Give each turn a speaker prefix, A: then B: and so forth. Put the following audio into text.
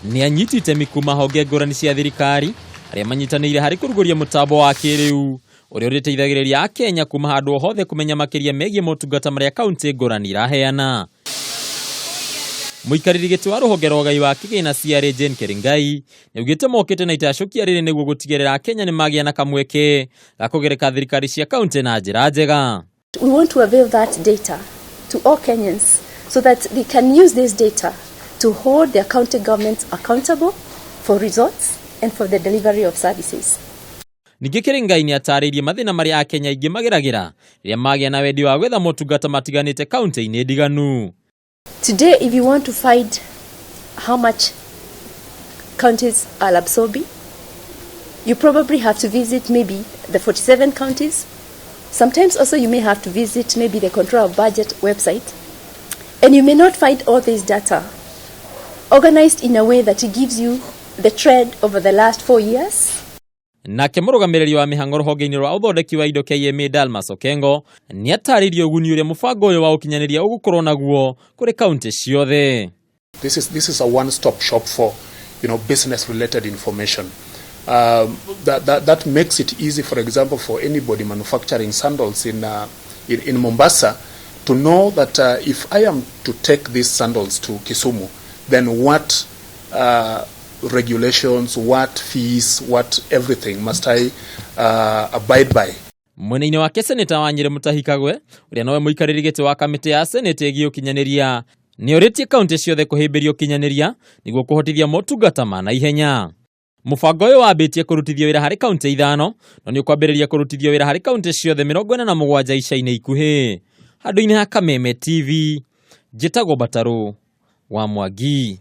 A: Nĩ anyiti itemi kuma honge ngũrani cia thirikari arĩa manyitanĩire harĩ kũrugũria mũtambo wa kĩrĩu ũrĩa ũrĩteithagĩrĩria Akenya kuma handũ o hothe kũmenya makĩria megiĩ motungata marĩa kaunti ngũrani iraheana. Mũikarĩri gĩtĩ wa rũhonge rwa ũgai wa kĩgĩna CRA Jane Keringai nĩaugĩte mokĩte na itacũkia rĩrĩ nĩguo gũtigĩrĩra Akenya nĩ magĩa na kamweke ga kũgereka thirikari cia kaunti na njĩra njega.
B: We want to avail that data to all Kenyans so that they can use this data to hold their county governments accountable for results and for the delivery of services.
A: Ningĩ Kĩrĩngai nĩ atarĩirie mathĩna marĩa Akenya aingĩ mageragĩra rĩrĩa magĩa na wendi wa gwetha motungata matiganĩte kaunti-inĩ ndiganu.
B: Today, if you want to find how much counties are absorbing, you probably have to visit maybe the 47 counties. Sometimes also you may have to visit maybe the Control of Budget website. And you may not find all this data organized in a way that it gives you the trend over the last 4 years.
A: Nake mũrũgamĩrĩri wa mĩhang'o rũhonge-inĩ rwa ũthondeki wa indo KMA Dalmas Okengo nĩ atarĩirie ũguni ũrĩa mũbango ũyũ wa ũkinyanĩria ũgũkorwo naguo kũrĩ kaunti ciothe.
C: This is a one-stop shop for business related information. That makes it easy, for example, for anybody manufacturing sandals in Mombasa to know that if I am to take these sandals to Kisumu, then what regulations, what fees, what everything must I abide by?
A: Mwena-inĩ wake, seneta wa Nyĩrĩ Mutahi Kagwe, ũrĩa nowe mũikarĩri gĩtĩ wa kamĩtĩ ya seneti ĩgiĩ ũkinyanĩria, nĩ orĩtie kaunti ciothe kũhĩmbĩria ũkinyanĩria nĩguo kũhotithia motungata ma naihenya. Mũbango ũyũ wambĩtie kũrutithio wĩra harĩ kaunti ithano, no nĩ ũkwambĩrĩria kũrutithio wĩra harĩ kaunti ciothe 47 ica-inĩ ikuhĩ. Handũ-inĩ ha Kameme TV, njĩtagwo Batarũ wa Mwangi.